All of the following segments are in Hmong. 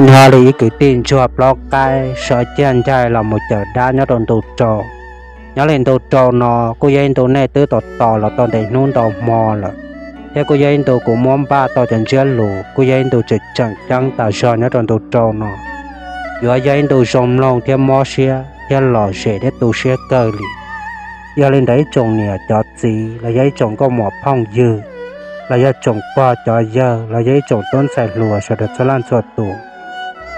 Nyob li ib kwv tij ntsuag plaub qaib sawv ciaj ncaig los mus cawm dab nyob rau ntu rau. Nyob li ntu rau no kuj yog ib ntu nej twb tos tos los tau ntev hnub ntau hmo lawm, thiab kuj yog ib ntu kuv muab npaj tau cov ntsiab lus, kuj yog ib ntu tseem tseem ceeb tas zog nyob rau ntu rau no. Yuav yog ib ntu zoo mloog thiab mob siab thiab lom zem thiab tu siab kawg li. Yog li ntawd ib tsoom niam cov txiv los yog ib tsoom nkauj muam phooj ywg, los yog tsoom pog cov yawg, los yog ib tsoom tub ntxhais hluas sawv daws txhua leej txhua tus,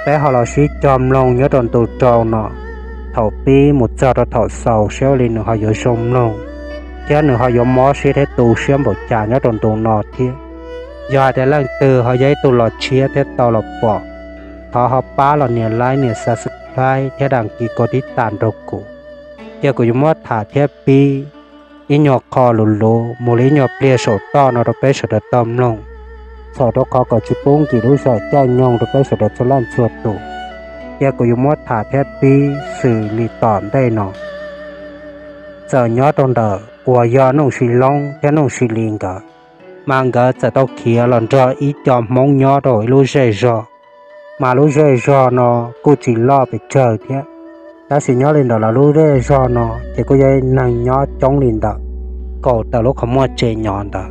peb ho los sib cog mloog nyob rau ntu rau no, thaum pib mus txog rau thaum xaus seb ua li nws ho yuav zoo mloog, thiab nws ho yuav mob siab thiab tu siab npaum cas nyob rau ntu no thiab. Yog hais tias leej twg ho yog ib tug los tshiab thiab tau los pom, thov ho pab los nias like, nias subscribe thiab đăng ký kênh tib tas rau kuv. Ces kuv yuav muab tham thiab pib ib nyuag qho luv luv mus li ib nyuag pliag saum toj no rau peb sawv daws tau mloog, txhawm rau qhov kom tsis pub nkim lub zog caij nyoog rau peb sawv daws txhua leej txhua tus. Ces kuv yuav muab tham thiab pib xws li tom ntej no. Txawm nyob rau ntawm uas yog Nuj Sis Loob thiab Nuj Sis Lis nkawd, mas nkawd txawm tau khiav los nrog ib co Hmoob nyob rau ib lub zej zog. Mas lub zej zog no kuj tsis loj pes tsawg thiab, tab sis nyob li ntawm lawv lub zej zog no ces kuj yog neeg nyob coob li ntawm kaum tawm lub qhov muaj tsev nyob ntawd.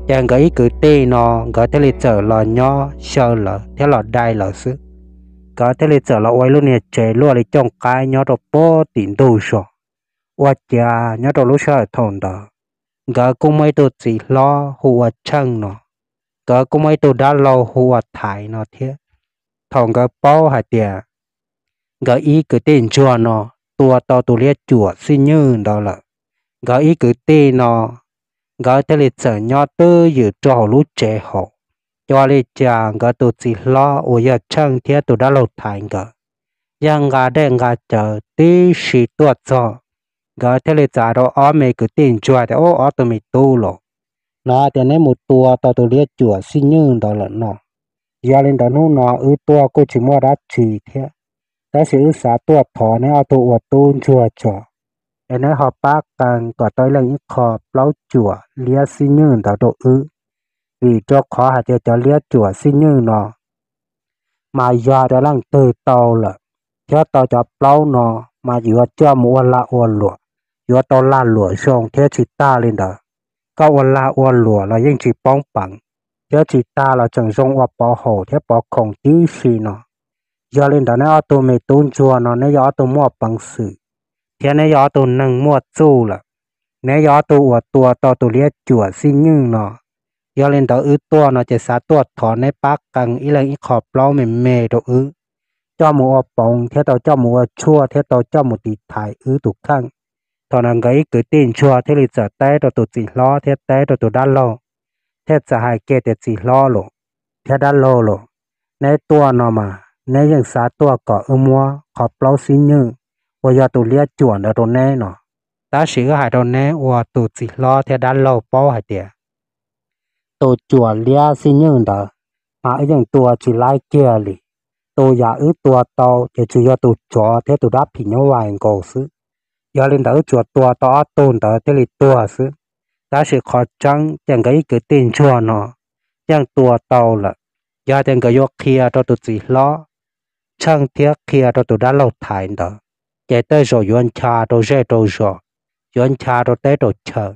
Ces nkawd ib kwv tij no nkawd thiaj li txawm los nyob xyaw lawv thiab los dai lawv xwb. Nkawd thiaj li txawm los ua ib lub niag tsev luaj li cooj qaib nyob rau puag tim ntug zos. Ua ciav nyob rau lub sij hawm thaum ntawd, nkawd kuj muaj ib tug txiv hlob hu ua Tsheej no, nkawd kuj muaj ib tug dab laug hu ua Thaiv no thiab. Thaum nkawd paub hais tias nkawd ib kwv tij ntsuag no tua tau tus liab cuam xib nywj ntawd lawm, nkawd ib kwv tij no nkawd thiaj li txawm nyob twj ywm rau hauv lub tsev hauv. Ua li cas nkawd tus txiv hlob uas yog Tsheej thiab tus dab laug Thaiv nkawd yog nqa dej nqa cawv tib si tuaj txog, nkawd thiaj li txav rau ob me kwv tij ntsuag tias, Ub, ob tug me tub los, hnov tias neb mus tua tau tus liab cuam xib nywj ntawd lawm no. Yog li ntawd hnub no wb tuaj kuj tsis muaj dab tsi thiab, tab sis wb xav tuaj thov neb ob tug ua tub ntsuag tso, es neb ho pab qee kom tau ib leeg ib qho plaub cuam liab xib nywj ntawd rau wb. Vim rau qhov hais tias cov liab cuam xib nywj no mas yog hais tias leej twg tau lawm, thiab tau cov plaub no mas yuav coj mus ua lag ua luam, yuav tau lag luam zoo thiab tsis tag li ntawd, koj ua lag ua luam los yeej tsis poob peev, thiab tsis tag los tseem zoo ua pov haum thiab pov khoom tib si no. Yog li ntawd neb ob tug me tub ntsuag no neb yog ob tug muaj peev xwm, thiab neb yog ob tug neeg muaj txuj lawm, neb yog ob tug uas tua tau tus liab cuam xib nywj no. Yog li ntawd wb tuaj no ces xav tuaj thov neb pab qee ib leeg ib qho plaub me me rau wb, coj mus ua poov thiab tau coj mus ua tshuaj thiab tau coj mus tiv thaiv wb tus kheej. Thaum no nkawd ib kwv tij ntsuag thiaj li txawm teb rau tus txiv hlob thiab teb rau tus dab laug, thiaj txawm hais kiag tias, Txiv hlob los thiab dab laug los, neb tuaj no mas neb yeej xav tuaj kom wb muab qhov plaub xib nywj uas yog tus liab cuam ntawd rau neb no. Tab sis wb hais rau neb ua tus txiv hlob thiab dab laug paub hais tias tus cuam liab xib nywj ntawd mas wb yeej tua tsis laib kiag li. Tus yam wb tua tau ces tsuas yog tus tsov thiab tus dab phim nyuj vais nkaus xwb. Yog li ntawd wb tsuas tua tau ob tug ntawd thiaj li tuag xwb. Tab sis qhov tseeb ces nkawd ib kwv tij ntsuag no yeej tua tau lawm. Yog tias nkawd yuav qhia rau tus txiv hlob Tsheej thiab qhia rau tus dab laug Thaiv ntawd, ces tej zaum yuav ncha rau zej rau zos, yuav ncha rau teb rau chaw.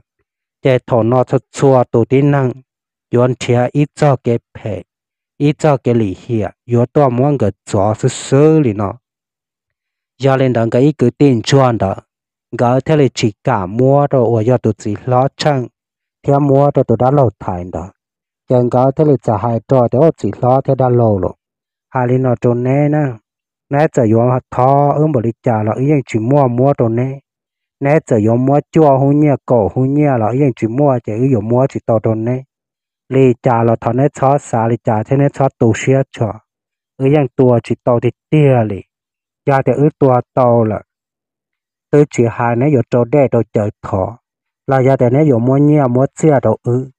Ces thaum no txhua txhua tus tib neeg yuav nrhiav ib txog kev phem, ib txog kev lim hiam yuav tuaj muab nkawd txov xwb xwb li no. Yog li ntawd nkawd ib kwv tij ntsuag ntawd, nkawd thiaj li tsis kam muab rau uas yog tus txiv hlob Tsheej thiab muab rau tus dab laug Thaiv ntawd. Ces nkawd thiaj li txawm hais rau tias, Ub, txiv hlob thiab dab laug los, hais li no rau neb na, neb txawm yuav thov wb npaum li cas los wb yeej tsis muaj muab rau neb. Neb txawm yuav muab cuaj hub nyiaj kaum hub nyiaj los wb yeej tsis muaj, ces wb yuav muab tsis tau rau neb. Li cas los thov neb txhob xav li cas thiab neb txhob tu siab tso, wb yeej tua tsis tau tiag tiag li. Yog tias wb tua tau lawm, twb tsis hais neb yuav rau dej rau cawv thov, los yog tias neb yuav muab nyiaj muab txiaj rau wb,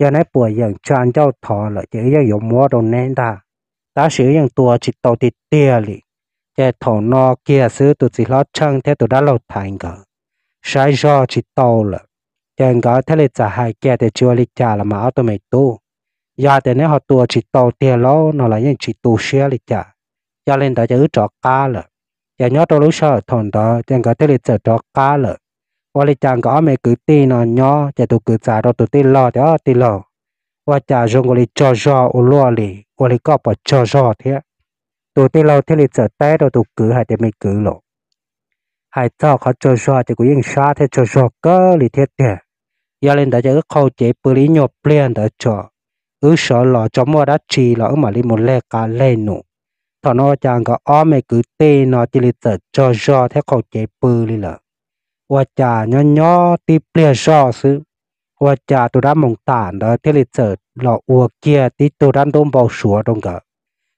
yog neb puas yeem tsa ncauj thov lawm ces wb yeej yuav muab rau neb ntag. Tab sis wb yeej tua tsis tau tiag tiag li. Ces thaum no kiag xwb tus txiv hlob Tsheej thiab tus dab laug Thaiv nkawd saib zog tsis tau lawm, ces nkawd thiaj li txawm hais kiag tias, Tsis ua li cas los mas ob tug me tub, yog hais tias neb ho tua tsis tau tiag lauj no los yeej tsis tu siab li cas. Yog li ntawd ces wb rov qab lawm. Ces nyob rau lub sij hawm thaum ntawd ces nkawd thiaj li txawm rov qab lawm. Ua li cas nkawd ob me kwv tij no nyob ces tus kwv txawm hais rau tus tij laug tias, Au, tij laug, ua cas zoo nkaus li tsaug zog ua luaj li, ua li koj puas tsaug zog thiab? Tus tij laug thiaj li txawm teb rau tus kwv hais tias, Me kwv los, hais txog qhov tsaug zog ces kuv yeej sab thiab tsaug zog kawg li thiab tiag. Yog li ntawd ces wb qhau cev pw li ib nyuag pliag ntawd tso, wb sawv los tso muaj dab tsi los wb mam li mus leg qav leg num. Thaum no ua cas nkawd ob me kwv tij no cia li txawm tsaug zog thiab qhau cev pw li lawm. Ua cas nyob nyob tib pliag zoj xwb, ua cas tus dab moos tam ntawd thiaj li txawm los ua kiag tib tug dab ntub npau suav rau nkawd.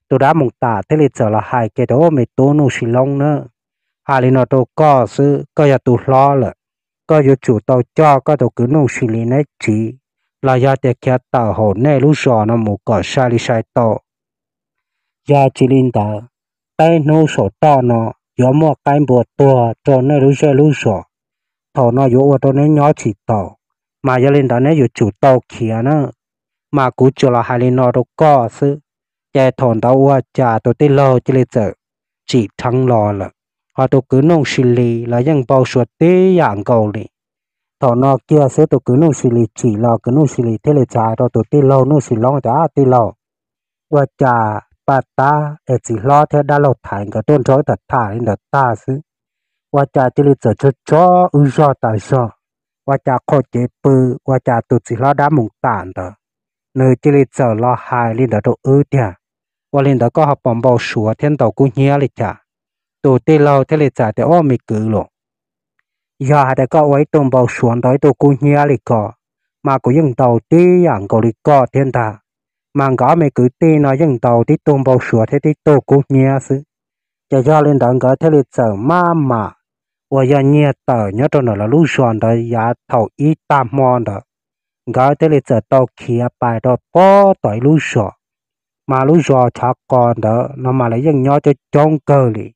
Tus dab moos tam thiaj li txawm los hais kiag tias, Au, me tub Nuj Sis Loob na, hais li no rau koj xwb, koj yog tus hlob lawm, koj yuav tsum tau coj koj tus kwv Nuj Sis Lis neb txiv los yog tias khiav tawm hauv nej lub zos no mus kom sai li sai tau. Yog tsis li ntawd, peb hnub saum toj no yuav muaj qaib npua tuag rau nej lub zej lub zos, thaum no yuav ua rau neb nyob tsis tau. Mas yog li ntawd neb yuav tsum tau khiav na. Mas kuv tsuas los hais li no rau koj xwb. Ces thaum ntawd ua cas tus tij laug cia li txawm tsim dheev los lawm, ho tus kwv Nuj Sis Lis los yeej npau suav tib yam nkaus li. Thaum no kiag xwb tus kwv Nuj Sis Lis tsim los kwv Nuj Sis Lis thiaj li txawm hais rau tus tij laug Nuj Sis Loob tias, Tij laug, ua cas paj tab es txiv hlob thiab dab laug Thaiv nkawd tuaj nrog wb tham tham li ntawd tag xwb, ua cas cia li txawm tsaug tsaug wb zog tas zog, ua cas qhau cev pw, ua cas tus txiv hlob dab moos tam ntawd nws cia li txawm los hais li ntawd rau wb tiag. Ua li ntawd koj ho puas npau suav thiab ntaus kub hnyiab li cas? Tus tij laug thiaj li txawm tias, Au, me kwv los, yog hais tias koj ua ib tug npau suav ntaus ib tug kub hnyiab li ko, mas kuv yeej ntaus tib yam nkaus li koj thiab ntag. Mas nkawd ob me kwv tij no yeej ntaus tib tug npau suav thiab tib tug kub hnyiab xwb. Ces yog li ntawd nkawd thiaj li txawm maj mam uas yog nyiag tawm nyob rau ntawm lawv lub zos ntawd yav thaum ib tag hmo ntawd, nkawd thiaj li txawm tau khiav pais rau pob tom ib lub zos. Mas lub zos Tshav Qos ntawd no mas lawv yeej nyob coob coob kawg li,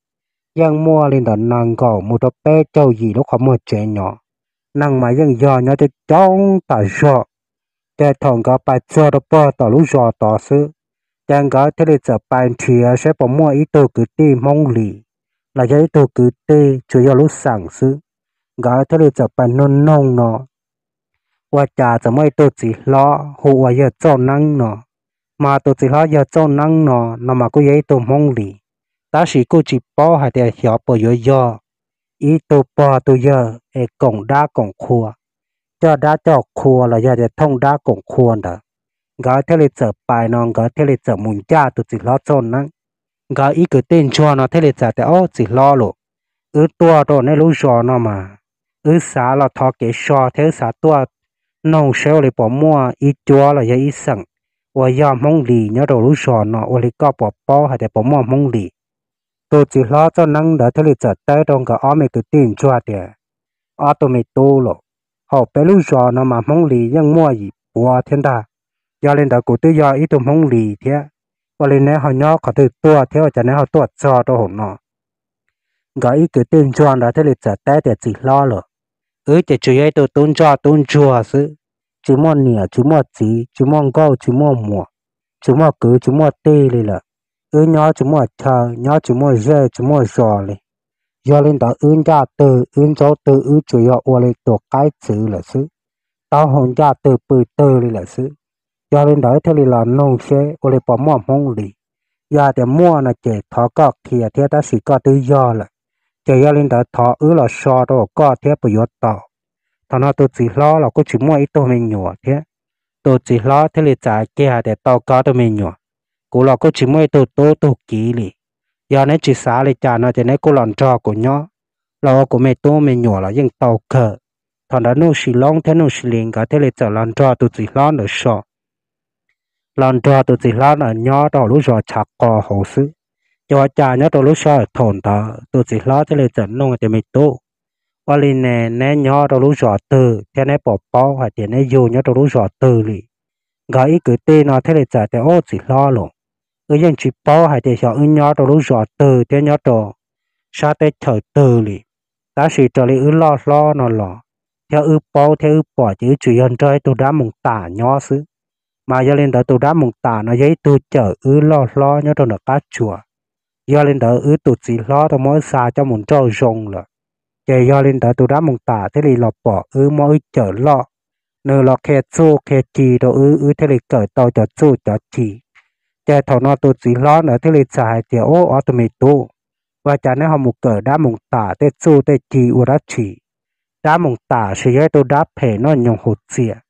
yeej muaj li ntawm nees nkaum mus rau peb caug yim lub qhov muag tsev nyob, neeg mas yeej yog nyob coob coob tas zog. Ces thaum nkawd pais txog rau pob tom lub zos tod xwb, ces nkawd thiaj li txawm pais nrhiav saib puas muaj ib tug kwv tij Hmoob Lis los yog ib tug kwv tij tsuas yog lub xeem xwb. Nkawd thiaj li txawm pais nug noog no, ua cas txawm muaj ib tug txiv hlob hu ua yawg Txauj Neeb no. Mas tus txiv hlob yawg Txauj Neeb no no mas kuj yog ib tug Hmoob Lis, tab sis kuj tsis paub hais tias xyov puas yuav yog ib tug pog tus yawg es koom dab koom qhua, coj dab coj qhua los yog tias thooj dab koom qhua ntawd. Nkawd thiaj li txawm pais no nkawd thiaj li txawm mus ncaj tus txiv hlob Txauj Neeb. Nkawd ib kwv tij ntsuag no thiaj li txawm tias, Au, txiv hlob los, wb tuaj rau nej lub zos no mas wb xav los thov kev so thiab wb xav tuaj noog saib ua li puas muaj ib cuab los yog ib xeem uas yog Hmoob Lis nyob rau lub zos no, ua li koj puas paub hais tias puas muaj Hmoob Lis? Tus txiv hlob Txauj Neeb ntawd thiaj li txawm teb rau nkawd ob me kwv tij ntsuag tias, Ob tug me tub los, hauv peb lub zos no mas Hmoob Lis yeej muaj yim puav thiab ntag. Yog li ntawd kuv twb yog ib tug Hmoob Lis thiab, ua li neb ho nyob qhov twg tuaj thiab ua cas neb ho tuaj txog rau hauv no? Nkawd ib kwv tij ntsuag ntawd thiaj li txawm teb tias, Txiv hlob los, wb ces tsuas yog ib tug tub ntsoj tub ntsuag xwb, tsis muaj niam tsis muaj txiv, tsis muaj nkauj tsis muaj muam, tsis muaj kwv tsis muaj tij li lawm. Wb nyob tsis muaj chaw, nyob tsis muaj zej tsis muaj zos li. Yog li ntawd wb ncaj twg wb ntsaub twg wb tsuas yog ua li tus qaib txwv lawm xwb, taub hau ncaj twg pw twg li lawm xwb. Yog li ntawd thiaj li los noog seb ua li puas muaj Hmoob Lis. Yog hais tias muaj no ces thov koj qhia thiab, tab sis koj twb yog lawm, ces yog li ntawd thov wb los so rau koj thiab puas yuav tau? Thaum no tus txiv hlob los kuj tsis muaj ib tug me nyuam thiab. Tus txiv hlob thiaj li txawm hais kiag hais tias, Tau koj tus me nyuam, kuv los kuj tsis muaj ib tug tub tug kiv li. Yog neb tsis xav li cas no ces neb kuj los nrog kuv nyob, los ua kuv me tub me nyuam los yeej tau kawg. Thaum ntawd Nuj Sis Loob thiab Nuj Sis Lis nkawd thiaj li txawm los nrog tus txiv hlob ntawd so, los nrog tus txiv hlob ntawd nyob rau hauv lub zos Tshav Qos hauv xwb. Ces ua cas nyob rau lub sij hawm thaum ntawd tus txiv hlob thiaj li txawm noog tias, Me tub, ua li ne neb nyob rau lub zos twg thiab neb puas paub hais tias neb yug nyob rau lub zos twg li? Nkawd ib kwv tij no thiaj li txawm tias, Au, txiv hlob los, wb yeej tsis paub hais tias xyov wb nyob rau lub zos twg thiab nyob rau sab teb chaws twg li. Tab sis raws li wb loj hlob no los, thiab wb paub thiab wb pom ces wb tsuas yog nrog ib tug dab moos tam nyob xwb. Mas yog li ntawd tus dab moos tam no yog ib tug cawm wb loj hlob nyob rau nram qab tsuas. Yog li ntawd wb tus txiv hlob tau muab wb xa coj mus nrauj zoo lawm. Ces yog li ntawd tus dab moos tam thiaj li los pom wb, muab wb cawm loj. Nws los qhia txuj qhia ci rau wb, wb thiaj li kawm tau cov txuj cov ci. Ces thaum no tus txiv hlob ntawd thiaj li txawm hais tias, Ub, ob tug me tub, ua cas neb ho mus kawm dab moos tam tej txuj tej ci ua dab tsi? Dab moos tam ces yog ib tug dab phem noj nyoos haus txias,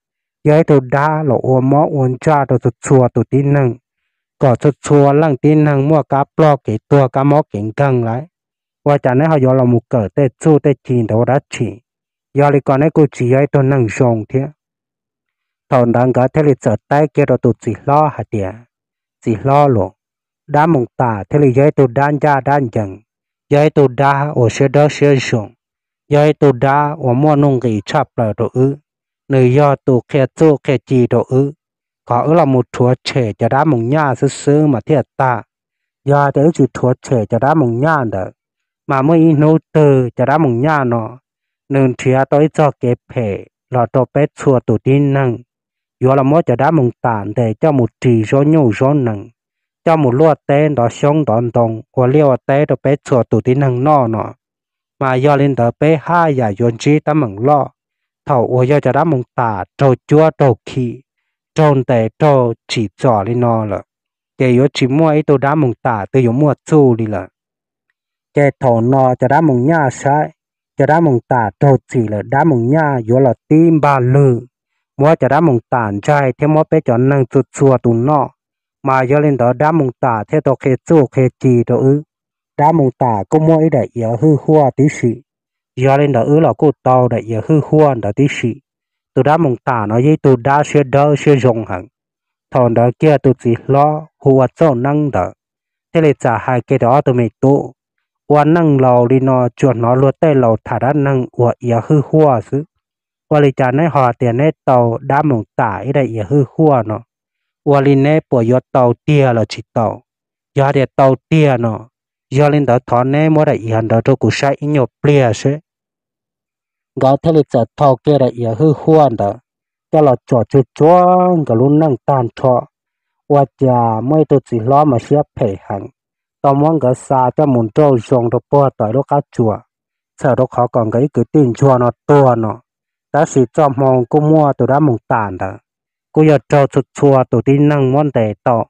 yog ib tug dab los ua mob ua ntsaj rau txhua txhua tus tib neeg, kom txhua txhua leej tib neeg muaj kab plog kev tuag kab mob kev nkeeg lawm. Ua cas neb ho yuav los mus kawm tej txuj tej ci ntawd ua dab tsi? Yog li ko neb kuj tsis yog ib tug neeg zoo thiab. Thaum ntawd nkawd thiaj li txawm teb kiag rau tus txiv hlob hais tias, Txiv hlob los, dab moos tam thiaj li yog ib tug dab ncaj dab ncees, yog ib tug dab uas siab dawb siab zoo, yog ib tug dab uas muaj nuj nqis tshaj plaws rau wb. Nws yog tus qhia txuj qhia ci rau wb, kom wb los mus rhuav tshem cov dab moos nyaj xwb xwb mas thiaj tag. Yog tias wb tsis rhuav tshem cov dab moos nyaj ntawd, mas muaj ib hnub twg cov dab moos nyaj no nws nrhiav tau ib txoj kev phem los rau peb txhua tus tib neeg, yuav los muab cov dab moos tam ntes coj mus ris zaub nyuj zaub nees, coj mus luaj teb ntov xyoob ntov ntoo ua liaj ua teb rau peb txhua tus tib neeg noj no. Mas yog li ntawd peb haj yam yuav ntsib teeb meem loj, thaum uas yog cov dab moos tam raug cuab raug khi, raug ntes raug tsim txom li no lawm, ces yuav tsis muaj ib tug dab moos tam twg yuav muaj txuj li lawm. Ces thaum no cov dab moos nyaj saib cov dab moos tam raug txim lawm, dab moos nyaj yuav los tib npaj lwg muab cov dab moos tam ntsaig thiab muab peb cov neeg txhua txhua tus noj. Mas yog li ntawd dab moos tam thiaj tau qhia txuj qhia ci rau wb. Dab moos tam kuj muaj ib daim iav hwj huaj tib si, yog li ntawd wb los kuj tau daim iav hwj huaj ntawd tib si. Tus dab moos tam no yog ib tug dab siab dawb siab zoo heev. Thaum ntawd kiag tus txiv hlob hu ua Txauj Neeb ntawd thiaj li txawm hais kiag rau ob tug me tub, Ua neej laus li no tsuas hnov luag tej laus tham dab neeg uas iav hwj huaj xwb. Ua li cas neb ho tias neb tau dab moos tam ib daim iav hwj huaj no? Ua li neb puas yuav tau tiag los tsis tau? Yog hais tias tau tiag no, yog li ntawd thov neb muab daim iav ntawd rau kuv saib ib nyuag pliag seb. Nkawd thiaj li txawm thau kiag daim iav hwj huaj ntawd coj los tsom tsuag tsuag nkawd lub neej tag nrho. Ua cas muaj ib tug txiv hlob mas siab phem heev, tau muab nkawd xa coj mus nrauj zoo rau puag tom ib lub qab tsuas, txhawm rau qhov kom nkawd ib kwv tij ntsuag no tuag no. Tab sis txoj hmoo kuj muaj tus dab moos tam ntawd, kuj yog raug txhua txhua tus tib neeg muab ntes tau.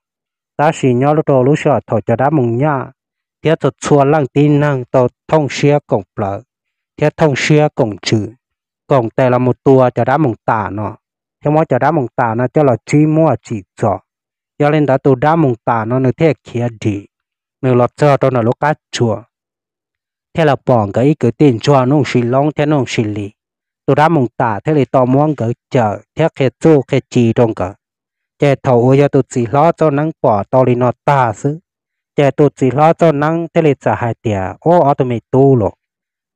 Tab sis nyob rau lub sij hawm thaum cov dab moos nyaj thiab txhua txhua leej tib neeg tau thooj siab koom plawv thiab thooj siab koom ntsws, koom tes los mus tua cov dab moos tam no, thiab muab cov dab moos tam no coj los tsib muag tsim txom. Yog li ntawd tus dab moos tam no nws thiaj khiav dim, nws los txog rau ntawm lub qab tsuas, thiaj los pom nkawd ib kwv tij ntsuag Nuj Si Loob thiab Nuj Si Lis. Tus dab moos tam thiaj li tau muab nkawd cawm thiab qhia txuj qhia ci rau nkawd. Ces thaum uas yog tus txiv hlob Txauj Neeb pom tau li no tag xwb, ces tus txiv hlob Txauj Neeb thiaj li txawm hais tias, Ub, ob tug me tub los,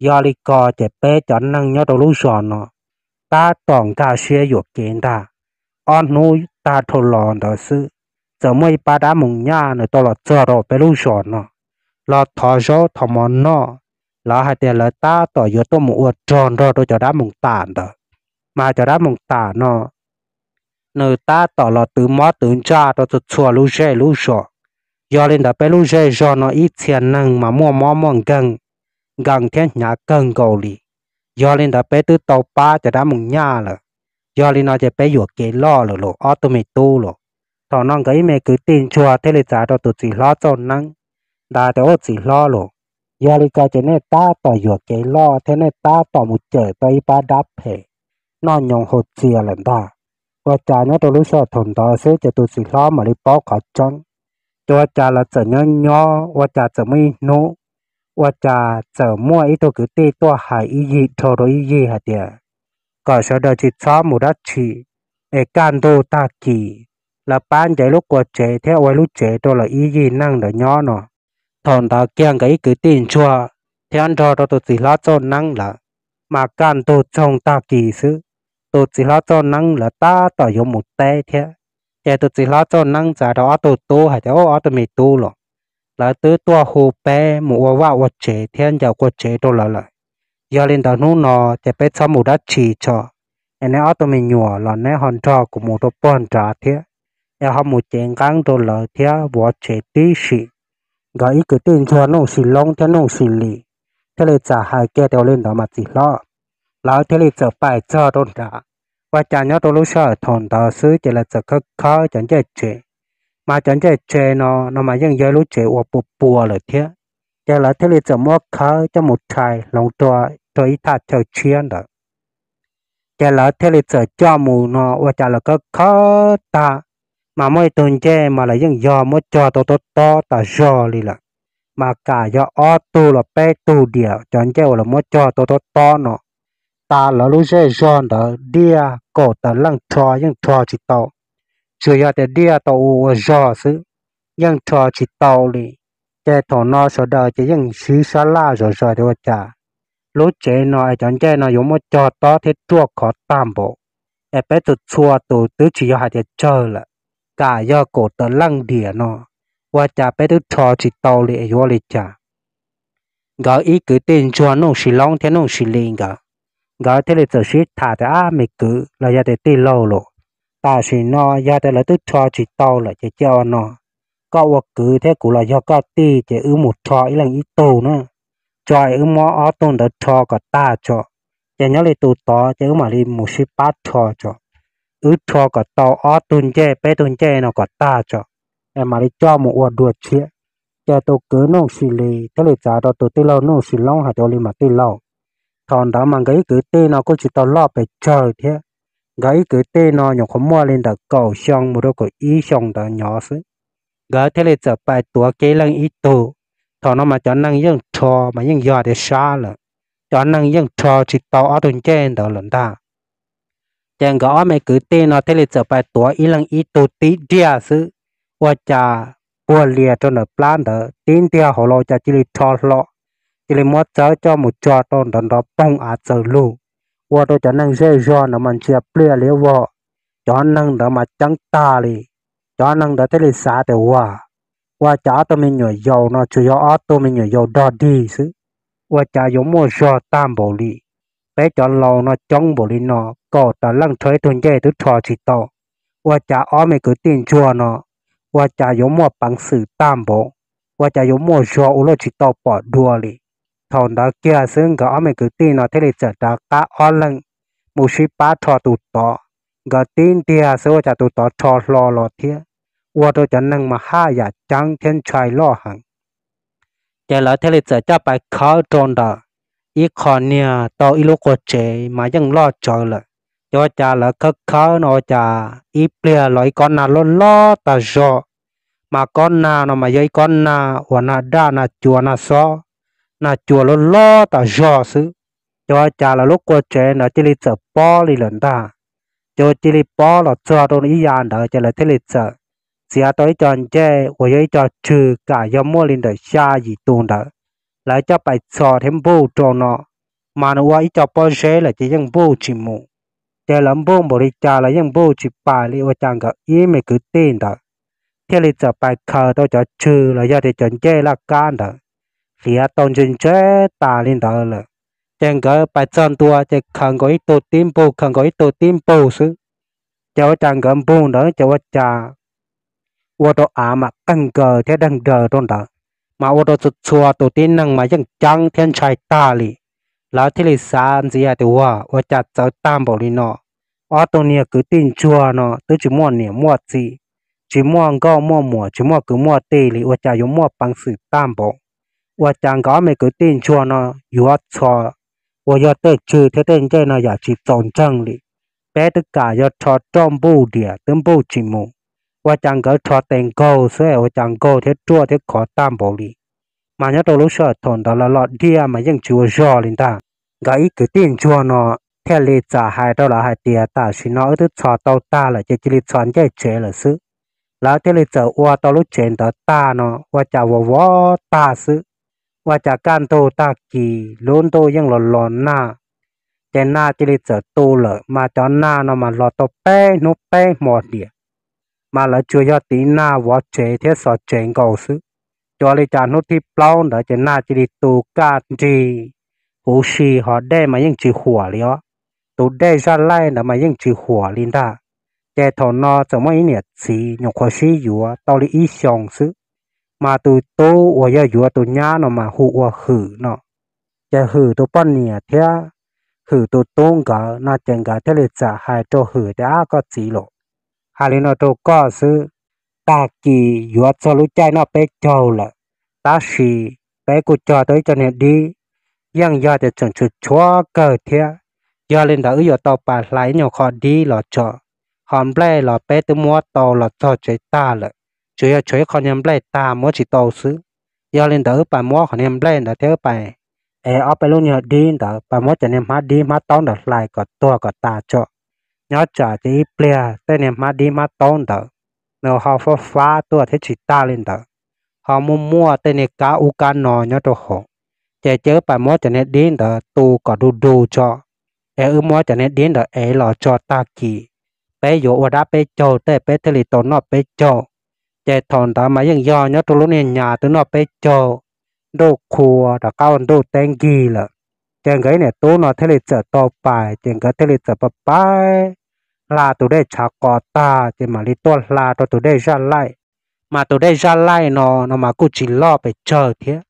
yog li ko ces peb cov neeg nyob rau lub zos no tab tom nkag siab yuam kev ntag. Ob hnub tag dhau los ntawd xwb, txawm muaj ib pab dab moos nyaj nws tau los txog rau peb lub zos no, los thov zaub thov mov noj. Lawv hais tias lawv tab tom yuav tuaj mus ua rog nrog rau cov dab moos tam ntawd, mas cov dab moos tam no nws tab tom los twv mob twv ntsaj rau txhua txhua lub zej lub zos. Yog li ntawd peb lub zej zog no ib txhia neeg mas muaj mob muaj nkeeg, nkees thiab hnyav kawg nkaus li. Yog li ntawd peb twb tau pab cov dab moos nyaj lawm. Yog li no ces peb yuam kev loj lawm los ob tug me tub los. Thaum no nkawd ib me kwv tij ntsuag thiaj li txav rau tus txiv hlob Txauj Neeb ntawd tias, Ub, txiv hlob los, yog li ko ces nej tab tom yuam kev loj thiab nej tab tom mus cawm tau ib pab dab phem noj nyoos haus txias lawm ntag. Ua cas nyob rau lub sij hawm thaum ntawd xwb ces tus txiv hlob mam li paub qhov tseeb. Ces ua cas lawv txawm nyob nyob ua cas txawm muaj ib hnub, ua cas txawm muaj ib tug kwv tij tuaj hais ib yig dhau rau ib yig hais tias kom sawv daws tsis txhob mus dab tsi, es kaj ntug tag kis lawv pab nce lub qua tsev thiab ua ib lub tsev rau lawv ib yig neeg ntawd nyob no. Thaum ntawd kiag nkawd ib kwv tij ntsuag thiab nrog rau tus txiv hlob Txauj Neeb lawv mas kaj ntug txoog tag kis xwb, tus txiv hlob Txauj Neeb lawv tab tom yuav mus teb thiab. Ces tus txiv hlob Txauj Neeb txav rau ob tug tub hais tias, Ub, ob tug me tub los, lawv twb tuaj hu peb mus ua vaj ua tsev thiab ncaws qua tsev rau lawv lawm. Yog li ntawd hnub no ces peb txhob mus dab tsi tso, es neb ob tug me nyuam los neb ho nrog kuv mus rau puag nrad thiab, es ho mus cev nqeeb rau lawv thiab vov tsev tib si. nkawd ib kwv tij ntsuag Nuj Sis Loob thiab Nuj Sis Lis thiaj li txawm hais kiag tias ua li ntawd mas txiv hlob, lawv thiaj li txawm pais txog rau nram. Ua cas nyob rau lub sij hawm thaum ntawd xwb ces lawv txawm khawb khawb cov ncej tsev, mas cov ncej tsev no no mas yeej yog ib lub tsev uas puas puas lawm thiab, ces lawv thiaj li txawm muab khawb coj mus rhais hloov rau ib thaj chaw tshiab ntawd. Ces lawv thiaj li txawm coj mus no ua cas lawv khawb khawb tag, mas muaj ib tug ncej mas lawv yeej yog muab cog tau tob tob tas zog li lawm, mas kam yog ob tug los peb tug diam cov ncej uas lawv muab cog tau tob tob no. Tas lawv lub zej zog ntawd diaj kaum tawm leej rho yeej rho tsis tau, tsuas yog tias diaj tau ua ua zog xwb, yeej rho tsis tau li. Ces thaum no sawv daws ces yeej sib sab laj zom zaws tias ua cas lub tsev no es cov ncej no yuav muaj cog tob thiab ruaj khov tag npaum, es peb txhua txhua tus twb tsis yog hais tias tsawg lawm, kam yog kaum tawm leej diam no, ua cas peb twb rho tsis tau li es yuav ua li cas? Nkawd ib kwv tij ntsuag Nuj Sis Loob thiab Nuj Sis Lis nkawd, nkawd thiaj li txawm sib tham tias, ab me kwv los yog tias tij laug los, tam sim no yog tias lawv twb rho tsis tau lawm ces cia ua no, koj ua kwv thiab kuv los yog koj tij ces wb mus rho ib leeg ib tug na, tso es wb muab ob tug ntawd rho kom tag tso, ces nyob li tus tod ces wb mam li mus sib pab rho tso, wb rho kom tau ob tug ncej peb tug ncej no kom tag tso, es mam li coj mus ua dua tshiab. Ces tus kwv Nuj Sis Lis thiaj li txav rau tus tij laug Nuj Sis Loob hais tias ua li mas tij laug. Thaum ntawd mas nkawd ib kwv tij no kuj tsis tau loj pes tsawg thiab, nkawd ib kwv tij no nyuam qhuav muaj li ntawm kaum xyoo mus rau kaum ib xyoo ntawd nyov xwb. Nkawd thiaj li txawm pais tuav kiag ib leeg ib tug. Thaum no mas cov neeg yeej rho mas yeej yog tias sab lawm, cov neeg yeej rho tsis tau ob tug ncej ntawd lawm ntag. Ces nkawd ob me kwv tij no thiaj li txawm pais tuav ib leeg ib tug tib diaj xwb, ua cas puag lias rau ntawm plab ntawd tib ntiag hauv los cas cia li rho hlo, cia li muab txawb coj mus tso rau nrov nrov poog av txawg lug, ua rau cov neeg zej zog ntawd mas ntsia pliaj liab vog, cov neeg ntawd mas ceeb tag li. Cov neeg ntawd thiaj li xav tias ua, ua cas ob tug me nyuam yaus no tsuas yog ob tug me nyuam yaus dog dig xwb, ua cas yuav muaj zog tag npaum li? Peb cov laus no coob npaum li no, kaum tawm leej rho ib tug ncej twb rho tsis tau, ua cas ob me kwv tij ntsuag no ua cas yuav muaj peev xwm tag npaum, ua cas yuav muaj zog ua luaj tsis tau pom dua li? Thaum ntawd kiag xwb nkawd ob me kwv tij no thiaj li txawm rov qab ob leeg mus sib pab rho tus tod. Nkawd tib ntiag xwb ua cas tus tod rho hlo los thiab, ua rau cov neeg mas haj yam ceeb thiab ntshai loj heev. Ces lawv thiaj li txawm coj pais khawb rau ntawm ib qho niag tau ib lub qua tsev mas yeej loj tsawv lawm. Ces ua cas lawv khawb khawb no ua cas ib pliag los ib kob nag loj loj tag zog, mas kob nag no mas yog ib kob nag uas nag daj nag cua nag xob, nag cua loj loj tas zog xwb. Ces ua cas lawv lub qua tsev ntawd cia li txawm pob li lawm ntag. Ces ua cia li pob los txog rau ib yav ntawd ces lawv thiaj li txawm txiav tau ib co ncej uas yog ib co tswg kam yog muaj li ntawm xya yim tus ntawd, lawv coj pais txhos thiab npuj rau no, mas nws ua ib co pob zeb lawm ces yeej npuj tsis mus. Ces lawv npuj npaum li cas los yeej npuj tsis pais li, ua cas nkawd ib me kwv tij ntawd thiaj li txawm pais khaws tau cov tswg los yog tias cov ncej laj kab ntawd, hliav tau ntse ntse tas li ntawd lawm. Ces nkawd pais txog ntua ces khaws nkaus ib tug tib npug, khaws nkaus ib tug tib npug xwb. Ces ua cas nkawd npug ntawd ces ua cas ua rau av mas qeeg nkaws thiab deeg daws rau ntawd, mas ua rau txhua txhua tus tib neeg mas yeej ceeb thiab ntshai tag li. Lawv thiaj li xav ntxiv hais tias ua, ua cas txawv tag npaum li no, ob tug niag kwv tij ntsuag no twb tsis muaj niam muaj txiv, tsis muaj nkauj muaj muam, tsis muaj kwv muaj tij li, ua cas yuav muaj peev xwm tag npaum? Ua cas nkawd ob me kwv tij ntsuag no yuav txhos uas yog tej tswg thiab tej ncej no yam tsis txaus ntseeg li? Peb twb kam yog rho roj npuj diam twb npuj tsis mus, ua cas nkawd rho tes nkaug xwb ua cas nkaug thiab ruaj thiab khov tag npaum li? Mas nyob rau lub sij hawm thaum ntawd lawv los diaj mas yeej tsis ua zog li ntag. Nkawd ib kwv tij ntsuag no thiaj li txawm hais rau lawv hais tias tam sim no wb twb txhos tau tag lawm ces cia li txhos ncej tsev lawm xwb. Lawv thiaj li txawm ua tau lub tsev ntawd tag no ua cas vov vov tag xwb. Ua cas kaj ntug tag kis lub ntuj yeej los los nag, ces nag cia li txawm tu lawm mas cov nag no mas los tau peb hnub peb hmo diam, mas lawv tsuas yog tiv nag vov tsev thiab xov tsev nkaus xwb. Ces ua li cas hnub thib plaub ntawd ces nag cia li tu kaj nrig huv si, ho dej mas yeej tsis huam li os. Tus dej zaj laij ntawd mas yeej tsis huam li ntag. Ces thaum no txawm muaj ib niam txiv nyuam qhuav sib yuav tau li ib xyoos xwb, Mas tus tub uas yog yuav tus nyab no mas hu ua Hwm no. Ces Hwm tus poj niam thiab Hwm tus tub nkawd no ces nkawd thiaj li txawm hais rau Hwm tias, Ab, koj txiv los, hais li no rau koj xwb, tag kis yuav txog lub caij noj peb caug lawm, tab sis peb kuj cog tau ib co niag dib, yeej yog tias tseem tshuav tshuav kawg thiab. Yog li ntawd wb yuav tau pais hlais ib nyuag qho dib los tso, ho nplej los peb twb muab tau los txog tsev tag lawm, tsuas yog tshuav ib qho niag nplej tag muab tsis tau xwb. Yog li ntawd wb pais muab qhov niag nplej ntawd thiab wb pais ev ob peb lub nyuag dib ntawd pais muab cov niag hmab dib hmab taub ntawd hlais kom tuag kom tas tso. Nyob tsam ces ib pliag tej niag hmab dib hmab taub ntawd nws ho fab fab tuaj thiab tsis tag li ntawd, ho muaj muaj tej niag kab ub kab no nyob rau hauv. Ces cia wb pais muab cov niag dib ntawd tu kom du du tso, es wb muab cov niag dib ntawd ev los tso tag kis, peb yuav ua dab peb caug tej peb thiaj li tau noj peb caug. Ces thaum ntawd mas yeej yog nyob rau lub niag nyas twb noj peb caug, ntuj qhua rov qab ua ntuj teb nkig lawm. Ces nkawd ib niam tub no thiaj li txawm tau pais, ces nkawd thiaj li txawm pais pais hla tus dej tshav qos tag ces mam li tuaj hla rau tus dej zaj laij. Mas tus dej zaj laij no no mas kuj tsis loj pes tsawg thiab,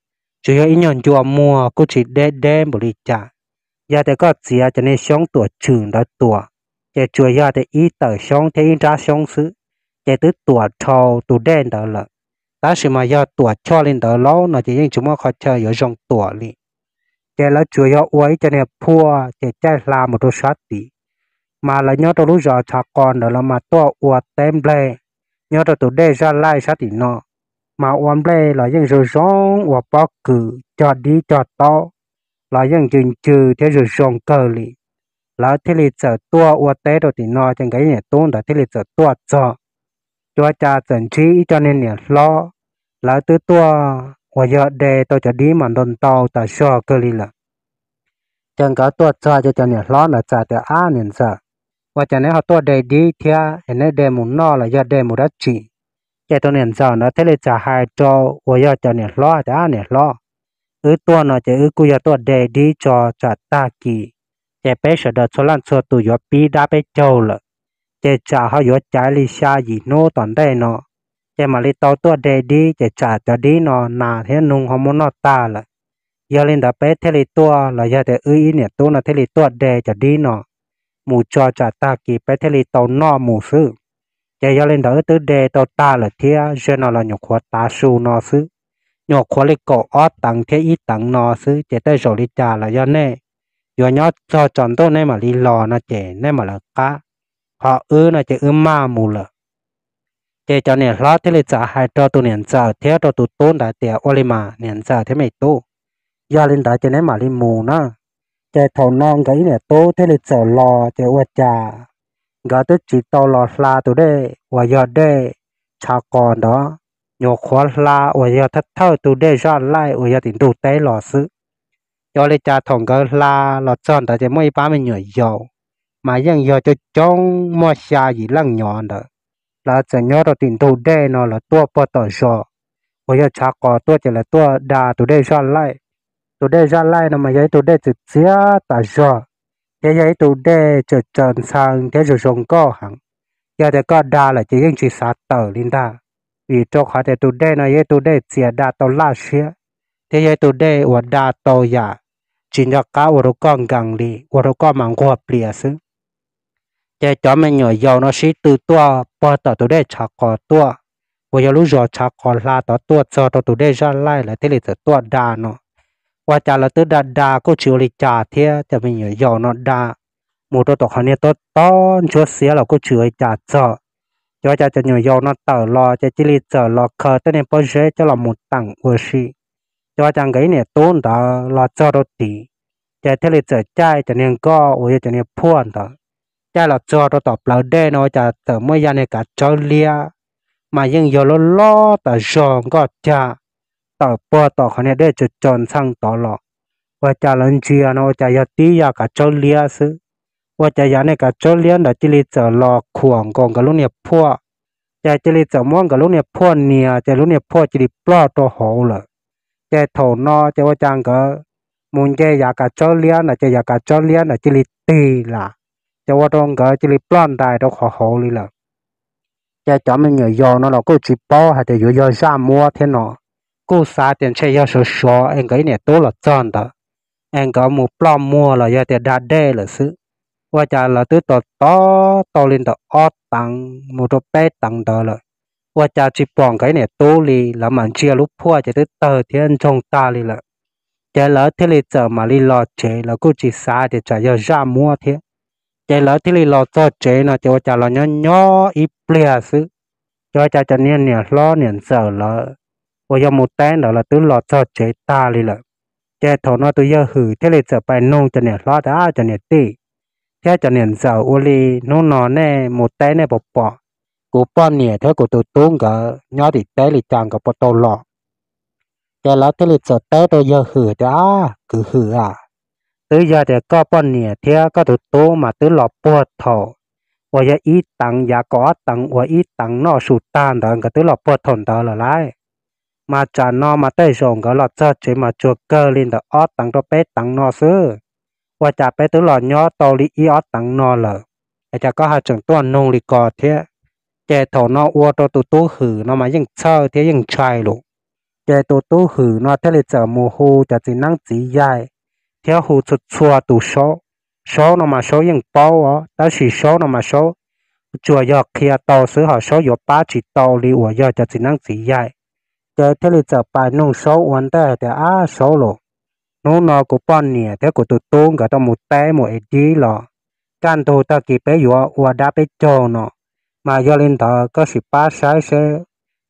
tsuas yog ib nyuag ncua muag kuj tsis deb deb npaum li cas. Yog tias koj txiav cov niag xyoob tuam tswm ntawd tuam, ces tsuas yog tias ib tawm xyoob thiab ib nrab xyoob xwb, ces twb tuam dhau tus dej ntawd lawm. Tab sis mas yog tuam choj li ntawd lauj no ces yeej tsis muaj qhov chaw yuav zoo tuam li. Ces lawv tsuas yog ua ib co niag phuaj ces caij hla mus rau sab tid. Mas lawv nyob rau lub zos tshav qos ntawd los mas tuaj ua teb nplej nyob rau tus dej zaj laij sab tim no. Mas ua nplej los yeej zoo zoo, ua pob kws cog dib cog taub los yeej ncw ncw thiab zoo zoo kawg li. Lawv thiaj li txawm tuaj ua teb rau tim no ces nkawd ib niam tub ntawd thiaj li txawm tuaj txog. Ces ua cas txawm ntsib ib co niag niam hlob, lawv twb tuaj uas yog de tau cov dib mas ntau ntau tas zog kawg li lawm. Ces nkawd tuaj txog ces cov niam hlob ntawd txawm tias, Ab niam ntxawm, ua cas neb ho tuaj de dib thiab es neb de mus noj los yog de mus dab tsi? Ces tus niam ntxawm ntawd thiaj li txawm hais rau uas yog cov niam hlob tias, Ab niam hlob, wb tuaj no ces wb kuj yog tuaj de dib tso tsam tag kis, ces peb sawv daws txhua leej txhua tus yuav pib dab peb caug lawm. Ces tsam ho yuav caiv li xya yim hnub tom ntej no, ces mam li tau tuaj de dib, ces tsam cov dib no nas thiab noog ho muab noj tag lawm. Yog li ntawd peb thiaj li tuaj los yog tias wb ib niam tub no thiaj li tuaj de cov dib no mus tso tsam tag kis peb thiaj li tau noj mus xwb. Ces yog li ntawd wb twb de tau tag lawm thiab, ze no los nyuam qhuav tav su no xwb, nyuam qhuav li kaum ob teev thiab ib teev no xwb, ces tej zaum li cas los yog nej yuav nyob txog tsaus ntuj nej mam li los no ces nej mam lawv qab, ho wb no ces wb maj mus lawm. Ces cov niam hlob thiaj li txawm hais rau tus niam ntxawm thiab rau tus tub ntawd tias, Ua li mas niam ntxawm thiab me tub, yog li ntawd ces neb mam li mus na. Ces thaum no nkawd ib niam tub thiaj li txawm los, ces ua cas nkawd twb tsis tau los hla tus dej uas yog dej tshav qos ntawd, nyuam qhuav hla uas yog thawj thawj tus dej zaj laij uas yog tim ntug teb los xwb. Ces ua li cas thaum nkawd hla los txog ntawd ces muaj ib pab me nyuam yaus, mas yeej yog coob coob muaj xya yim leej nyob ntawd, lawv txawm nyob rau tim ntug dej no lawv tuaj puag tom zos uas yog tshav qos tuaj, ces lawv tuaj da tus dej zaj laij. Tus dej zaj laij no mas yog ib tug dej txwm txiab tas zog, thiab yog ib tug dej tsaws tsaws ntxhee thiab zoo zoo nkauj heev. Yog tias koj da lawm ces yeej tsis xav tawm li ntag, vim rau qhov tias tus dej no yog ib tug dej txias da tau laj siab, thiab yog ib tug dej uas da tau yam tsis nco qab ua rau koj nkees li, ua rau koj mas nquag plias xwb. Ces cov me nyuam yaus no sib tw tuaj puag tom tus dej tshav qos tuaj, uas yog lub zos tshav qos hla tod tuaj txog rau tus dej zaj laij, lawv thiaj li txawm tuaj da no. Ua cas lawv twb da da kuj tsis ua li cas thiab, cov me nyuam yaus no da mus rau tom qhov niag tob tob ntsuab xiab los kuj tsis ua li cas txog. Ces ua cas cov nyuam yaus no tawm los ces cia li txawm los khaws tej niag pob zeb coj los mus teem ua si. Ces ua cas nkawd ib niam tub ntawd los txog rau tid, ces thiaj li txawm caij cov niag nkoj uas yog cov niag phuaj ntawd, caij los txog rau tom plawv dej no ua cas txawm muaj ya niag kav tsawb liab, mas yeej yog loj loj tas zog nkoj cag, tawm puag tom qhov niag dej tsaws tsaws ntxhee tod los. Ua cas lawv ntsia no ua cas yog tib ya kav tsawb liab xwb. Ua cas ya niag kav tsawb liab ntawd cia li txawm los khuam nkaus nkawd lub niag phuaj, ces cia li txawm muab nkawd lub niag phuaj nias, ces lub niag phuaj cia li ploj rau hauv lawm. Ces thaum no ces ua cas nkawd mus nce ya kav tsawb liab ntawd ces ya kav tsawb liab ntawd cia li tig lam, ces ua rau nkawd cia li ploj ntais rau qhov hauv li lawm. Ces cov me nyuam yaus no los kuj tsis paub hais tias yuav yog zaj muab thiab no, kuj xav tias ntshe yog sov sov es nkawd ib niam tub los txog ntawd es nkawd mus ploj muag los yog tias da dej lawm xwb. Ua cas lawv twb tos tos tau li ntawm ob teev mus rau peb teev ntawd lawm, ua cas tsis pom nkawd ib niam tub li. Lawv mam ntsia lub phuaj ces twb tawg thiab ntsoog tag li lawm. Ces lawv thiaj li txawm mam li los tsev, lawv kuj tsis xav tias tsam yog zaj muab thiab. Ces lawv thiaj li los txog tsev no ces ua cas los nyob nyob ib pliag xwb, ces ua cas cov niag niam hlob niam ntxawm lawv uas yog mus teb ntawd lawv twb los txog tsev tag li lawm. Ces thaum no tus yawg Hwm thiaj li txawm pais nug cov niam hlob tias, Ab, cov niam tij thiab cov niam ntxawm, ua li hnub no nej mus teb nej puas pom kuv poj niam thiab kuv tus tub nkawd nyob tim teb li cas, nkawd puas tau los? Ces lawv thiaj li txawm teb rau yawg Hwm tias, Ab, kwv Hwm a, twb yog tias koj poj niam thiab koj tus tub mas twb los puag thaum uas yog ib teev yav kaum ob teev uas ib teev noj su tag ntawd, nkawd twb los puag thaum ntawd lawm lauj. Mas tsam no mas tej zaum nkawd los txog tsev mas tsuas kawg li ntawm ob teev rau peb teev no xwb. Ua cas peb twb los nyob tau li ib ob teev no lawm, es cas koj ho tseem tuaj nug li ko thiab? Ces thaum no ua rau tus tub Hwm no mas yeej txhawj thiab yeej ntshai lawm. Ces tus tub Hwm no thiaj li txawm mus hu cov txiv neeb txiv yaig thiab hu txhua txhua tus Saub. Saub no mas Saub yeej paub os, tab sis Saub no mas Saub tsuas yog qhia tau xwb, ho Saub yuav pab tsis tau li uas yog cov txiv neeb txiv yaig. Ces thiaj li txawm pais nug Saub ua ntej tias, Ab Saub los, hnub no kuv poj niam thiab kuv tus tub nkawd tau mus teb mus ev dib los, kaj ntug tag kis peb yuav ua dab peb caug no, mas yog li ntawd koj sim pab saib seb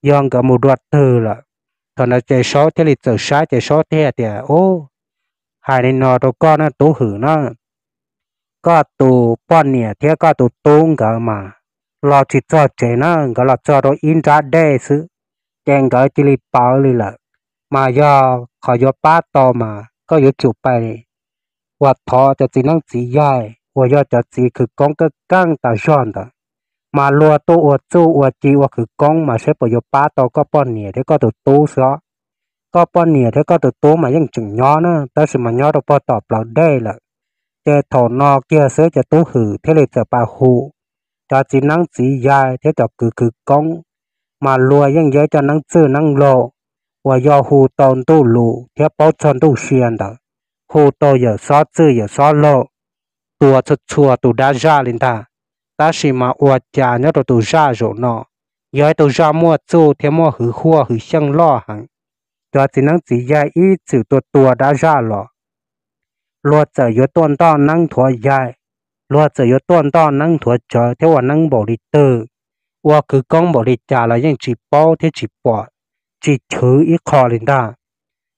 yog nkawd mus dua twg lawm. Thaum ntawd ces Saub thiaj li txawm saib ces Saub thiaj tias, Ub, hais li no rau koj na tub Hwm na, koj tus poj niam thiab koj tus tub nkawd mas los tsis txog tsev na, nkawd los txog rau ib nrab dej xwb, ces nkawd cia li pawv li lawm. Mas yog qhov yuav pab tau mas koj yuav tsum pais uas thov cov txiv neeb txiv yaig uas yog cov txiv khwv koob keej keej tas zog ntawd, mas luag tuaj ua txuj ua ci ua khwv koob mas seb puas yuav pab tau koj poj niam thiab koj tus tub xwb os. Koj poj niam thiab koj tus tub mas yeej tseem nyob na, tab sis mas nyob rau puag tom plawv dej lawm. Ces thaum no kiag xwb ces tub Hwm thiaj li txawm pais hu cov txiv neeb txiv yaig thiab cov kwv khwv koob, mas luag yeej yog cov neeb txwj neeb laug uas yog hu tau ntuj lus thiab paub txog ntuj sia ntawd, hu tau yawm xob txwj yawm xob laug, tua txhua txhua tus dab zaj li ntag. Tab sis mas ua cas nyob rau tus zaj zaum no yog ib tug zaj muaj txuj thiab muaj hwv huaj hwv xyeej loj heev. Cov txiv neeb txiv yaig ib txwm tua tua dab zaj los, luag txawm yuav tuaj ntoj neeb nthuav yaig, luag txawm yuav tuaj ntoj neeb nthuav tsawv thiab ua neeb npaum li twg, ua khwv koob npaum li cas los yeej tsis paub thiab tsis pom, tsis chwv ib qho li ntag.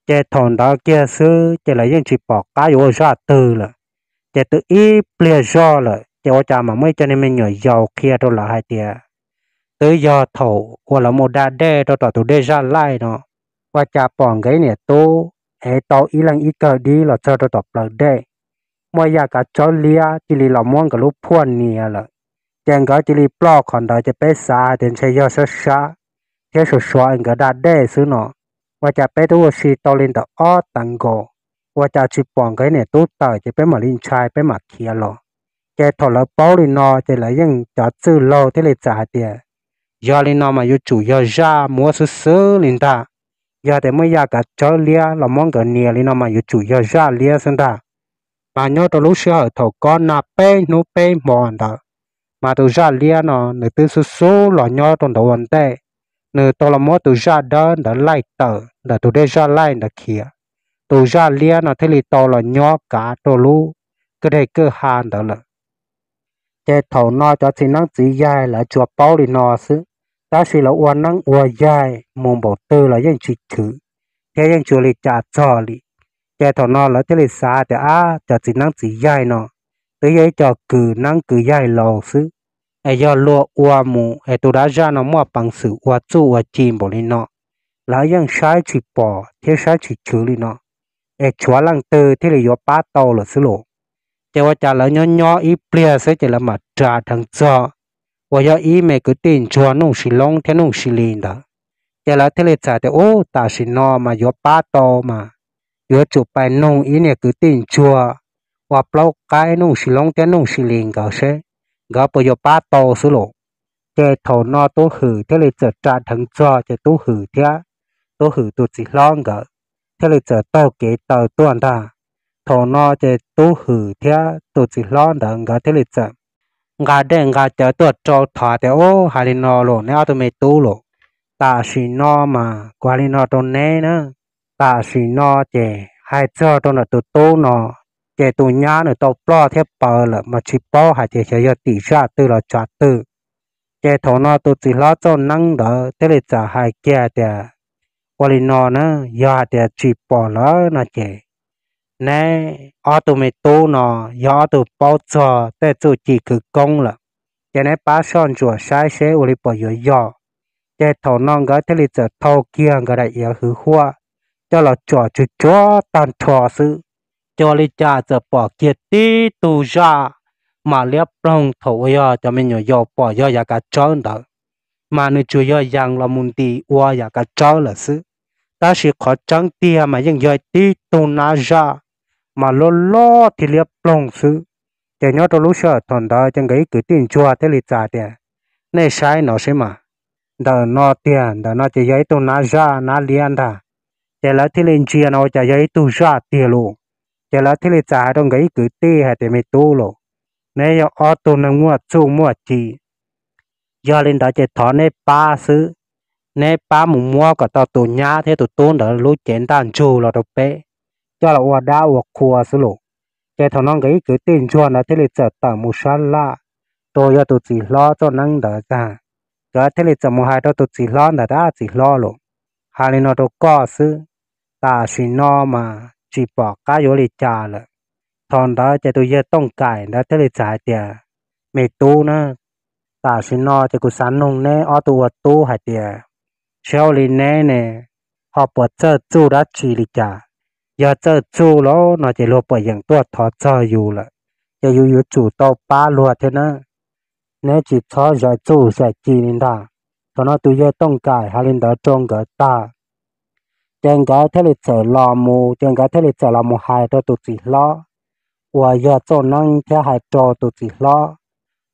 Ces thaum ntawd kiag xwb ces lawv yeej tsis pom qab yuav ua zaj twg lawm. Ces twb ib pliag zog lawm ces ua cas mam muaj ib co niag me nyuam yaus qhia rau lawv hais tias, twb yog thaum uas lawv mus da dej rau tom tus dej zaj laij no, ua cas pom nkawd ib niam tub ev tau ib leeg ib kawg dib los txog rau tom plawv dej. Muaj yaj kav tsawb liab cia li los muab nkawd lub phuaj nias lawm. Ces nkawd cia li ploj qhov ntawd ces peb xav hais tias ntshe yog sab sab thiab suav suav es nkawd da dej xwb no. Ua cas peb twb ua si tau li ntawm ob teev nkaus, ua cas tsis pom nkawd ib niam tub tawm ces peb mam li ntshai peb mam khiav los. Ces thaum lawv paub li no ces lawv yeej cov txwj laug thiaj li txawm hais tias, yog li no mas yuav tsum yog zaj muab xwb xwb li ntag. Yog tias muaj yaj kav tsawb liab los muab nkawd nias li no mas yuav tsum yog zaj liab xwb ntag. Mas nyob rau lub sij hawm thaum kob nag peb hnub peb hmo ntawd, mas tus zaj liab no nws twb xub xub los nyob rau ntawd ua ntej. Nws tau los muab tus zaj dawb ntawd laij tawm ntawm tus dej zaj laij ntawd khiav. Tus zaj liab no thiaj li tau los nyob kav rau lub kwj deg kwj ha ntawd lawm. Ces thaum no cov txiv neeb txiv yaig lawv tsuas paub li no xwb, tab sis lawv ua neeb ua yaig mus npaum twg los yeej tsis chwv thiab yeej tsis ua li cas txog li. Ces thaum no lawv thiaj li xav tias, ab, cov txiv neeb txiv yaig no twb yog ib co kws neeb kws yaig laus xwb, es yog luag ua mus es tus dab zaj no muaj peev xwm ua txuj ua ci npaum li no, lawv yeej saib tsis pom thiab saib tsis chwv li no, es tshuav leej twg thiaj li yuav pab tau lawm xwb los. Ces ua cas lawv nyob nyob ib pliag xwb ces lawv mam ras dheev txog uas yog ib me kwv tij ntsuag Nuj Sis Loob thiab Nuj Sis Lis ntawd. Ces lawv thiaj li txawm tias, ub, tam sim no mas yuav pab tau mas yuav tsum pais nug ib niag kwv tij ntsuag uas plaub qaib Nuj Sis Loob thiab Nuj Sis Lis nkawd seb nkawd puas yuav pab tau xwb los. Ces thaum no Tub Hwm thiaj li txawm ras dheev txog ces Tub Hwm thiab Tub Hwm tus txiv hlob nkawd thiaj li txawm taug kev taw tuaj ntag. Thaum no ces Tub Hwm thiab tus txiv hlob ntawd nkawd thiaj li txawm nqa dej nqa cawv tuaj rau thov tias, Ub, hais li no los neb ob tug me tub los, tam sim no mas kuv hais li no rau neb na, tam sim no ces hais txog rau ntawm tus tub no ces tus nyab nws tau ploj thiab paws lawm mas tsis paub hais tias xyov yog tim zaj twg los tsav twg. Ces thaum no tus txiv hlob Txoj Neeb ntawd thiaj li txawm hais kiag tias, Ua li no na, yog hais tias tsis pom lawm no ces neb ob tug me tub no yog ob tug paub txog tej txuj ci khawv koob lawm, ces neb pab soj ntsuam saib seb ua li puas yuav yog. Ces thaum no nkawd thiaj li txawm thau kiag nkawd daim iav hwv huaj coj los tsom tsuag tsuag tag nrho xwb, ua li cas txawm pom kiag tib tug zaj mas liab ploog thaum uas yog cov me nyuam yaus pom yog yav kav tsawb ntawd, mas nws tsuas yog yees los mus nti ua yav kav tsawb lawm xwb. Tab sis qhov tseeb tiag mas yeej yog tib tug nab zaj mas loj loj thiab liab ploog xwb. Ces nyob rau lub sij hawm thaum ntawd ces nkawd ib kwv tij ntsuag thiaj li txawm tias, Nej saib no seb mas, ntawm no tiag, ntawm no ces yog ib tug nab zaj nab liab ntag. Ces lawv thiaj li ntsia no ua cas yog ib tug zaj tiag lauj. Ces lawv thiaj li txawm hais rau nkawd ib kwv tij hais tias, Me tub los, neb yog ob tug neeg muaj txuj muaj ci, yog li ntawd ces thov neb pab xwb, neb pab mus muab kom tau tus nyab thiab tus tub ntawd lub cev ntaj ntsug los rau peb coj los ua dab ua qhua xwb los. Ces thaum no nkawd ib kwv tij ntsuag ntawd thiaj li txawm tawm mus sab laj rau yog tus txiv hlob Txoj Neeb ntawd tag. Nkawd thiaj li txawm mus hais rau tus txiv hlob ntawd tias, Txiv hlob los, hais li no rau koj xwb, tam sim no mas tsis pom qab yuav li cas lawm. Thaum ntawd ces tus yawg Tooj Kaim ntawd thiaj li txawm hais tias, Me tub na, tam sim no ces kuv xav nug neb ob tug ua tub hais tias, saib ua li neb ne, ho puas txawj txuj dab tsi li cas? Yog txawj txuj los no ces luag puas yeem tuaj thov txog yus lawm, ces yus yuav tsum tau pab luag thiab na. Neb tsis txhob zais txuj zais ci li ntag. Thaum no tus yawg Tooj Kaim hais li ntawd rau nkawd tag, ces nkawd thiaj li txawm los mus, ces nkawd thiaj li txawm los mus hais rau tus txiv hlob uas yog Txoj Neeb thiab hais rau tus txiv hlob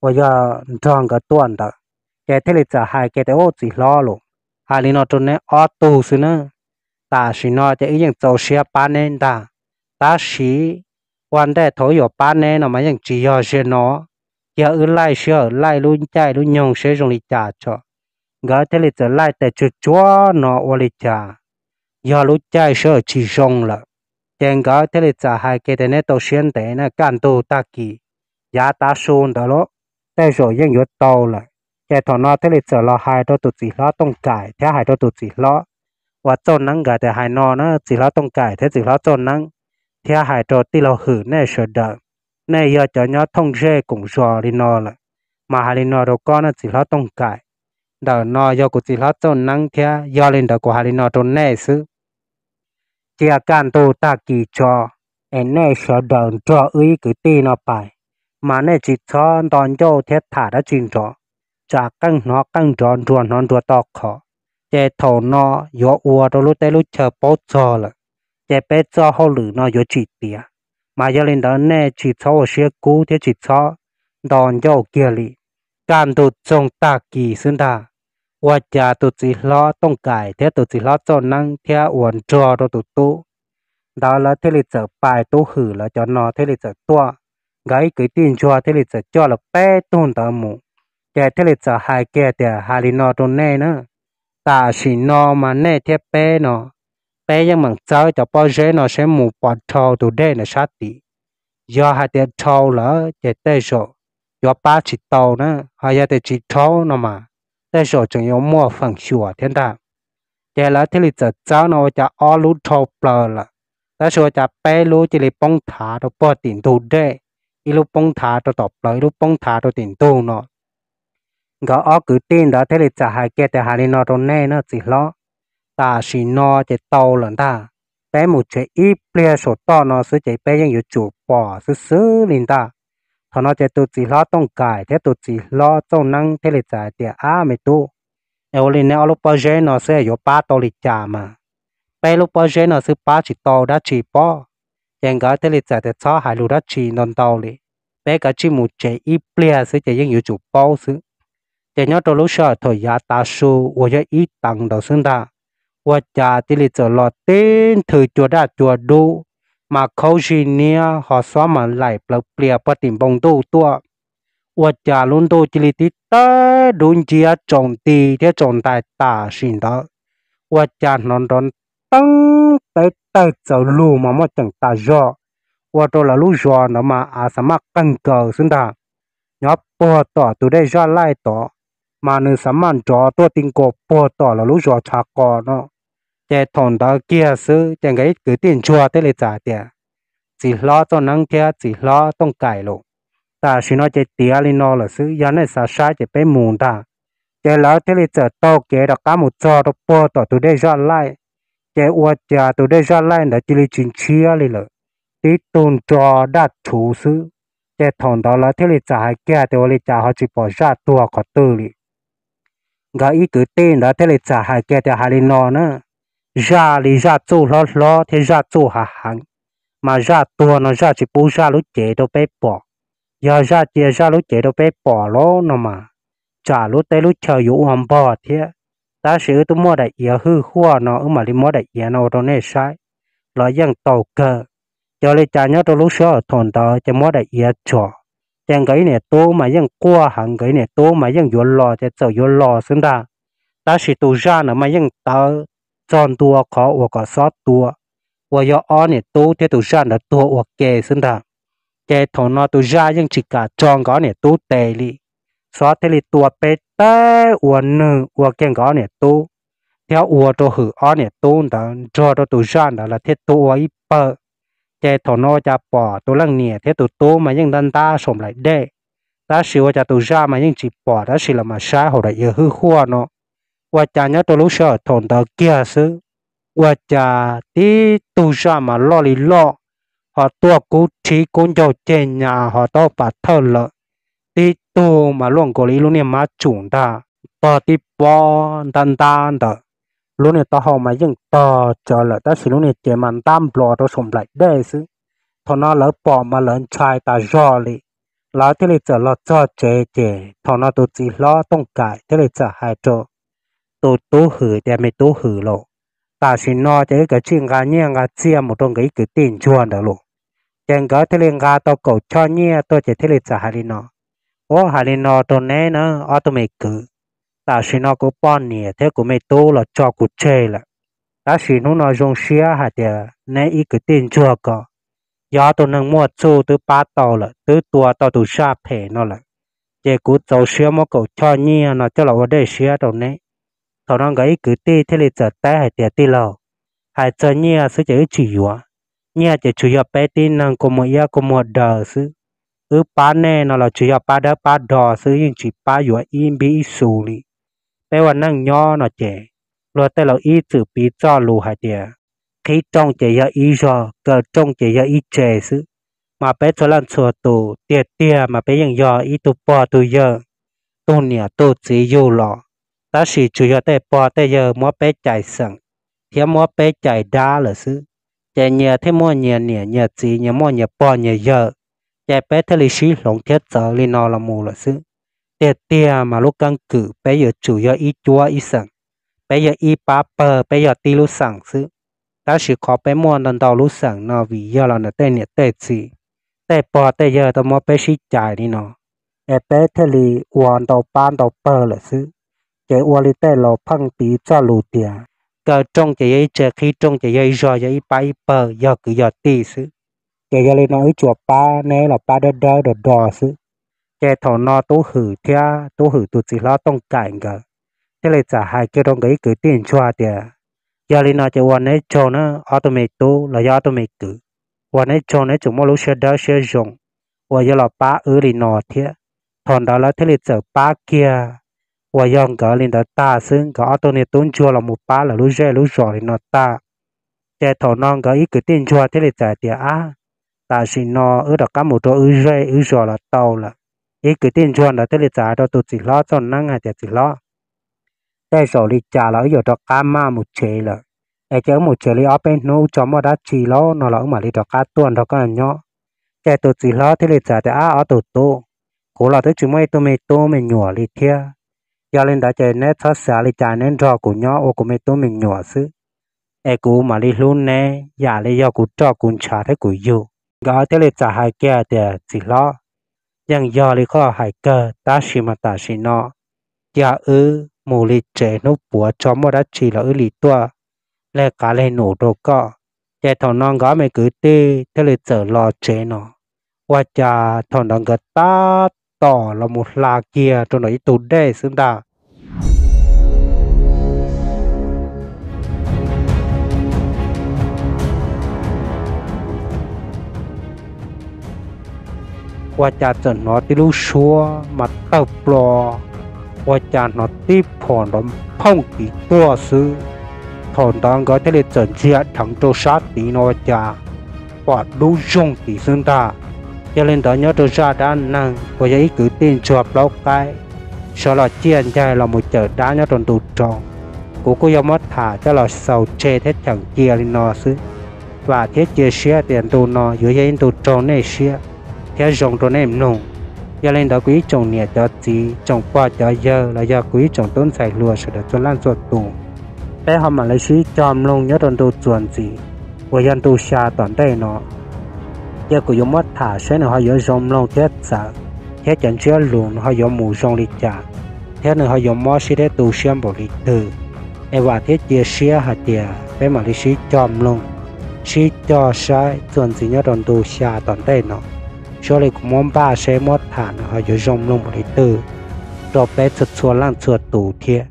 uas yog nrog nkawd tuaj ntawd. Ces thiaj li txawm hais kiag tias, Ub, txiv hlob los, hais li no rau neb ob tug xwb na, tam sim no ces wb yeej txaus siab pab neb ntag, tab sis ua ntej thaum wb yuav pab neb no mas yeej tsis yog ziag no, yog wb laij sij hawm laij lub caij lub nyoog seb zoo li cas tso. Nkawd thiaj li txawm laij tes tsuag tsuag no ua li cas yog lub caij sij hawm tsis zoo lawm. Ces nkawd thiaj li txawm hais kiag tias, Neb tau siab ntev na, kaj ntug tag kis yav tav su ntawd los tej zaum yeej yuav tau lawm. Ces thaum no thiaj li txawm los hais rau tus txiv hlob Tooj Kaim thiab hais rau tus txiv hlob uas Txoj Neeb nkawd tias, Hais no na, txiv hlob Tooj Kaim thiab txiv hlob Txoj Neeb, thiab hais rau tij laug Hwm nej sawv daws, nej yog cov nyob thooj zej koom zos li no lawm, mas hais li no rau koj na txiv hlob Tooj Kaim, ntawm no yog kuv txiv hlob Txoj Neeb thiab, yog li ntawd kuv hais li no rau nej xwb. Cia kaj ntug tag kis tso, es nej sawv daws nrog wb ib kwv tij no pais, mas nej tsis txhob nto ncauj thiab tham dab tsi nrov, tsam qeej hnov qeej nrov, nruas hnov nruas to qhov, ces thaum no yuav ua rau lub teb lub chaw paub txog lawm, ces peb txoj hauj lwm no yuav tsis tiav. Mas yog li ntawd nej tsis txhob ua siab kub thiab tsis txhob nto ncauj kiag li. Kaj ntug txoog tag kis xwb ntag, ua cas tus txiv hlob Tooj Kaim thiab tus txiv hlob Txoj Neeb thiab uas nrog rau tus tub ntawd lawv thiaj li txawm pais, Tub Hwm lawv cov no thiaj li txawm tuaj, nkawd ib kwv tij ntsuag thiaj li txawm coj lawv peb tug ntawd mus. Ces thiaj li txawm hais kiag tias, Hais li no rau nej na, tam sim no mas nej thiab peb no, peb yeej meem txawb cov pob zeb no seb mus pom dhau tus dej ntawd sab tid. Yog hais tias dhau lawm ces tej zaum yuav pab tsis tau na, ho yog tias tsis dhau no mas tej zaum tseem yuav muaj feem xyuam thiab ntag. Ces lawv thiaj li txawm txawb no ua cas ob lub dhau plaws lawm, tab sis ua cas peb lub cia li poob thav rau puag tim ntug dej, ib lub poob thav rau tom plawv, ib lub poob thav rau tim ntug no. Nkawd ob kwv tij ntawd thiaj li txawm hais kiag tias, Hais li no rau nej na txiv hlob, tam sim no ces tau lawm ntag. Peb mus tsev ib pliag saum toj no xwb ces peb yeej yuav tsum pom xwb xwb li ntag. Thaum no ces tus txiv hlob Tooj Kaim thiab tus txiv hlob Txooj Neeb thiaj li txawm hais tias, Ab me tub, es ua li neb ob lub pob zeb no xwb yuav pab tau li cas mas? Peb lub pob zeb no xwb pab tsis tau dab tsi pob. Ces nkawd thiaj li txawm tias, Txhob hais lus dab tsi ntau ntau li, peb kav tsij mus tsev ib pliag xwb ces yeej yuav tsum paub xwb. Ces nyob rau lub sij hawm thaum yav tav su uas yog ib teev ntawd xwb ntag, Ua cas cia li txawm los tib nthwv cua daj cua dub, mas khaub zig niab ho xob mas laim plawv plias puag tim npoo ntuj tuaj. Ua cas lub ntuj cia li tib tawg dub nciab tsaus nti thiab tsaus ntais tam sim ntawd. Ua cas hnov nrov teeb teb tawg txawv lug mas muaj ceem tas zog, ua rau lawv lub zos ntawd mas av xav maj qeeg nkaws xwb ntag. Nyob puag tom tus dej zaj laij tod, mas nws xav maj nrov tuaj ti nkaus puag tom lawv lub zos tshav qos no. Ces thaum ntawd kiag xwb ces nkawd ib kwv tij ntsuag thiaj li txawm hais tias, Txiv hlob Txooj Neeb thiab txiv hlob Tooj Kaim los, tam sim no ces tiav li no lawm xwb, yog nej xav saib ces peb mus ntag. Ces lawv thiaj li txawm taug kev rov qab mus txog rau puag tom tus dej zaj laij. Ces ua cas tus dej zaj laij ntawd cia li tsis ntshiab li lawm, tib tug nro daj rhuv xwb. Ces thaum ntawd lawv thiaj li txawm hais kiag tias ua li cas ho tsis pom zaj tuag qhov twg li. Nkawd ib kwv tij ntawd thiaj li txawm hais kiag tias hais li no na, zaj li zaj txuj hlob hlob thiab zaj txuj hav heev, mas zaj tuag no zaj tsis pub zaj lub cev rau peb pom. Yog zaj cia zaj lub cev rau peb pom lawm no mas, tsam lub teb lub chaw yuav ua npog thiab. Tab sis wb twb muaj daim iav hwj huaj no wb mam li muab daim iav no ua rau nej saib los yeej tau kawg. Ces ua li cas nyob rau lub sij hawm thaum ntawd ces muab daim iav tso, ces nkawd ib niam tub mas yeej quaj heev, nkawd ib niam tub mas yeej yuav los ces txawm yuav los xwb ntag. Tab sis tus zaj ntawd mas yeej tawv txog ntua qhov uas kom xob tua, uas yog ob niam tub thiab tus zaj ntawd tuag ua ke xwb ntag. Ces thaum no tus zaj yeej tsis kam tso nkawd ob niam tub tes li. Xob thiaj li tua peb teg ua nwg ua kiag nkawd ob niam tub, thiab ua rau hwm ob niam tub ntawd nrog rau tus zaj ntawd lawv thiaj tuag ua ib pawg. Ces thaum no ua cas pom tus leej niam thiab tus tub mas yeej ntab ntab saum nplaim dej, tab sis ua cas tus zaj mas yeej tsis pom, tab sis lawv mas saib hauv daim iav hwj huaj no. Ua cas nyob rau lub sij hawm thaum ntawd kiag xwb, ua cas tib tug zaj mas loj li loj, ho tuaj kub rhib kub ncaug ceg nyas ho taub hau pas thawj lawm, tib tug mas luaj nkaus li ib lub niag mab tsum ntag, tog tib pob ntab ntab ntawm lub niag taub hau mas yeej tog tsawv lawm, tab sis lub niag cev mas ntab nplos rau saum nplaim dej xwb. Thaum no lawv pom mas lawv ntshai tas zog li. Lawv thiaj li txawm los txog tsev, ces thaum no tus txiv hlob Tooj Kaim thiaj li txawm hais rau tus tub hwm tias, Me tub hwm lauj, tam sim no ces wb kav tsij nqa nyiaj nqa txiaj mus rau nkawd ib kwv tij ntsuag ntawd lauj. Ces nkawd thiaj li nqa tau kaum choj nyiaj tuaj ces thiaj li txawm hais li no, Ua hais li no rau neb na ob tug me kwv, tam sim no kuv poj niam thiab kuv me tub los tso kuv tseg lawm, tab sis hnub no zoo siab hais tias neb ib kwv tij ntsuag ko yog ob tug neeg muaj txuj twb pab tau lawm, twb tua tau tus zaj phem no lawm, ces kuv txaus siab muab kaum choj nyiaj no coj los ua dej siab rau neb. Thaum no nkawd ib kwv tij thiaj li txawm teb hais tias, Tij laug, hais txog nyiaj xwb ces wb tsis yuav. Nyiaj ces tsuas yog peb tib neeg kua muag iab kua muag daws xwb. Wb pab nej no los tsuas yog pab dawb pab do xwb, yeej tsis pab yuav ib npib ib xu li. Peb ua neej nyob no ces luag tej laus ib txwm piv txoj lus hais tias, qhib rooj ces yog ib zog, kaw rooj ces yog ib tse xwb. Mas peb txhua leej txhua tus tiag tiag mas peb yeej yog ib tug pog tug yawg, tug niam tug txiv yug los, tab sis tsuas yog tej pog tej yawg muab peb cais xeem thiab muab peb cais dab lawm xwb. Ces nyias thiaj muaj nyias niam nyias txiv, nyias muaj nyias pog nyias yawg, ces peb thiaj li sib hloov thiab txawv li no los mus lawm xwb. Tiag tiag mas lub keeb kwm peb yuav tsum yog ib cuab ib xeem, peb yog ib pab pawg, peb yog tib lub xeem xwb. Tab sis qhov peb muaj ntau ntau lub xeem no vim yog los ntawm tej niam tej txiv, tej pog tej yawg tau muab peb sib cais li no, es peb thiaj li ua ntau pab ntau pawg lawm xwb. Ces ua li tej laus pheej piv txoj lus tias, kaw rooj ces yog ib tse, qhib rooj ces yog ib zog, yog ib pab ib pawg, yog kwv yog tij xwb. Ces yog li no wb tsuas pab neb los pab dawb dawb do do xwb. Ces thaum no tub hwm thiab tub hwm tus txiv hlob Tooj Kaim nkawd thiaj li txawm hais kiag rau nkawd ib kwv tij ntsuag tias, Yog li no ces ua neb tsaug na ob tug me tub los yog ob tug me kwv, ua neb tsaug neb tseem muaj lub siab dawb siab zoo uas yuav los pab wb li no thiab. Thaum ntawd lawv thiaj li txawm pab kiag uas yog nkawd li ntawd tag xwb, nkawd ob tug niag tub ntsuag los mus pab lawv lub zej lub zos li no tag. Ces thaum no nkawd ib kwv tij ntsuag thiaj li txawm hais tias, Ab, tam sim no wb rov qab mus rau wb zej wb zos los tau lawm. Ib kwv tij ntsuag ntawd thiaj li txawm hais rau tus txiv hlob Txooj Neeb hais tias, Txiv hlob, tej zaum li cas los wb yuav rov qab maj mus tsev lawm, es cia wb mus tsev li ob peb hnub tso muaj dab tsi lauj no los wb mam li rov qab tuaj nrog koj nyob. Ces tus txiv hlob thiaj li txawm tias, Ab ob tug tub, kuv los twb tsis muaj ib tug me tub me nyuam li thiab. Yog li ntawd ces neb txhob xav li cas, neb nrog kuv nyob ua kuv me tub me nyuam xwb, es kuv mam li hlub neb yam li yog kuv roj kuv ntshav thiab kuv yug. Nkawd thiaj li txawm hais kiag tias, Txiv hlob, yeej yog li koj hais kawg, tab sis mas tam sim no cia wb mus li tsev, hnub puav tso muaj dab tsi los wb li tuaj leg qav leg num rau koj. Ces thaum no nkawd ob me kwv tij thiaj li txawm los tsev no. Ua cas thaum ntawd nkawd tab tom los mus hla kiag rau nram ib tug dej xwb ntag. Ua cas txawm hnov tib lub suab mas tawg plo, ua cas hnov tib phom nrov phooj tiv tuag xwb. Thaum ntawd nkawd thiaj li txawm ntsia dheev rau sab tid no ua cas pom dub zoog tid xwb ntag. Yog li ntawd nyob rau zaj dab neeg uas yog ib kwv tij ntsuag plaub qaib sawv los ciaj ncaig los mus cawm dab nyob rau ntu rau, kuv kuj yuav muab tham coj los xaus tseg thiab cheem cia li no xwb. Vam thiab cia siab tias ntu no yuav yog ib ntu raug nej siab thiab zoo rau nej mloog. Yog li ntawd kuv ib tsoom niam cov txiv, tsoom pog cov yawg los yog kuv ib tsoom tub ntxhais hluas sawv daws txhua leej txhua tus, peb ho mam li sib cog mloog nyob rau ntu txuas ntxiv uas yog ntu xya tom ntej no. Cia kuv yuav muab tham saib nws ho yuav zoo mloog thiab txawv, thiab cov ntsiab lus nws ho yuav mus zoo li cas, thiab nws ho yuav mob siab thiab tu siab npaum li twg. Es vam thiab cia siab hais tias peb mam li sib cog mloog, sib cog saib txuas ntxiv nyob rau ntu xya tom ntej no, seb li kuv muab npaj saib muab tham nws ho yuav zoo mloog npaum li twg rau peb txhua txhua leej txhua tus thiab.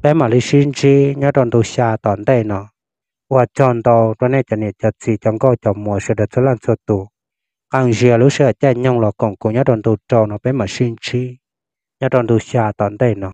Peb mam li sib ntsib nyob rau ntu xya tom ntej no. Ua tsaug ntau rau nej cov niam cov txiv cov nkauj cov muam sawv daws txhua leej txhua tus, qee zias lub sij hawm caij nyoog los koom kuv nyob rau ntu rau no, peb mam sib ntsib nyob rau ntu xya tom ntej no.